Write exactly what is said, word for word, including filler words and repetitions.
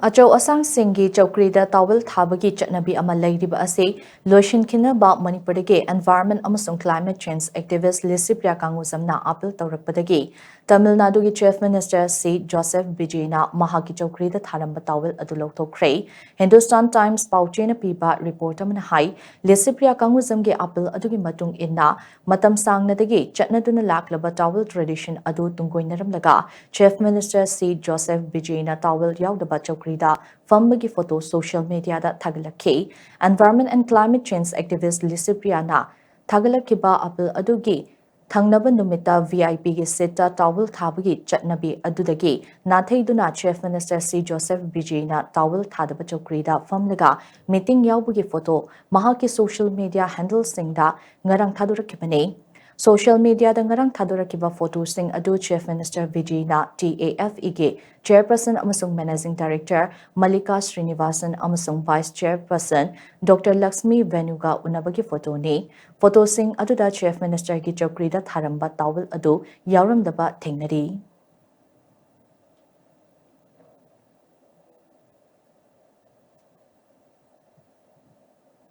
ꯑꯆꯧ ꯑꯁꯥꯡꯁꯤꯡꯒꯤ ꯆꯧꯀ꯭ꯔꯤꯗ towel ꯊꯥꯕꯒꯤ ꯆꯠꯅꯕꯤ ꯑꯃ ꯂꯩꯔꯤꯕ ꯑꯁꯤ ꯂꯣꯏꯁꯤꯟꯈꯤꯅꯕ ꯃꯅꯤꯄꯨꯔꯗꯒꯤ environment ꯑꯃꯁꯨꯡ climate change activist Licypriya ꯀꯥꯡꯉꯨꯖꯝꯅ appeal ꯇꯧꯔꯛꯄꯗꯒꯤ Tamil ꯅꯥꯗꯨꯒꯤ Chief Minister ꯁꯤ ꯖꯣꯁꯦꯐ ꯕꯤꯖꯦꯅ ꯃꯍꯥꯛꯀꯤ ꯆꯧꯀ꯭ꯔꯤꯗ ꯊꯥꯔꯝꯕ towel ꯑꯗꯨ ꯂꯧꯊꯣꯛꯈ꯭ꯔꯦ꯫ Hindustan Times ꯄꯥꯎꯆꯦꯅ ꯄꯤꯕ report ꯑꯃꯅ ꯍꯥꯏ, ꯂꯤꯁꯤꯄ꯭ꯔꯤꯌꯥ ꯀꯥꯡꯉꯨꯖꯝꯒꯤ appeal ꯑꯗꯨꯒꯤ ꯃꯇꯨꯡ ꯏꯟꯅ ꯃꯇꯝ ꯁꯥꯡꯅꯗꯒꯤ ꯆꯠꯅꯗꯨꯅ ꯂꯥꯛꯂꯕ towel tradition ꯑꯗꯨ ꯇꯨꯡꯒꯣꯏꯅꯔꯝꯂꯒ Chief Minister ꯁꯤ ꯖꯣꯁꯦꯐ ꯕꯤꯖꯦꯅ towel ꯌꯥꯎꯗꯕ ꯆꯧꯀ꯭ꯔꯤꯗ ꯐꯝꯕꯒꯤ photo social mediaꯗ ꯊꯥꯒꯠꯂꯛꯈꯤ꯫ Environment and climate change activist ꯂꯤꯁꯤꯄ꯭ꯔꯤꯌꯥꯅ ꯊꯥꯒꯠꯂꯛꯈꯤꯕ appeal ꯑꯗꯨꯒꯤ ꯊꯪꯅꯕ ꯅꯨꯃꯤꯠꯇ VIPꯒꯤ seatꯇ towel ꯊꯥꯕꯒꯤ ꯆꯠꯅꯕꯤ ꯑꯗꯨꯗꯒꯤ ꯅꯥꯊꯩꯗꯨꯅ Chief Minister ꯁꯤ ꯖꯣꯁꯦꯐ ꯕꯤꯖꯦꯅ towel ꯊꯥꯗꯕ ꯆꯧꯀ꯭ꯔꯤꯗ ꯐꯝꯂꯒ meeting ꯌꯥꯎꯕꯒꯤ photo ꯃꯍꯥꯛꯀꯤ social media handleꯁꯤꯡꯗ ꯉꯔꯥꯡ ꯊꯥꯗꯣꯔꯛꯈꯤꯕꯅꯤ꯫ Social mediaꯗ ꯉꯔꯥꯡ ꯊꯥꯗꯣꯔꯛꯈꯤꯕ photoꯁꯤꯡ ꯑꯗꯨ Chief Minister ꯕꯤꯖꯦꯅ TAFEꯒꯤ chairperson ꯑꯃꯁꯨꯡ managing director ꯃꯜꯂꯤꯀꯥ ꯁ꯭ꯔꯤꯅꯤꯕꯥꯁꯟ ꯑꯃꯁꯨꯡ vice chairperson Doctor ꯂꯛꯁꯃꯤ ꯚꯦꯅꯨꯒ ꯎꯅꯕꯒꯤ photoꯅꯤ꯫ Photoꯁꯤꯡ ꯑꯗꯨꯗ Chief Ministerꯒꯤ ꯆꯧꯀ꯭ꯔꯤꯗ ꯊꯥꯔꯝꯕ towel ꯑꯗꯨ ꯌꯥꯎꯔꯝꯗꯕ ꯊꯦꯡꯅꯔꯤ꯫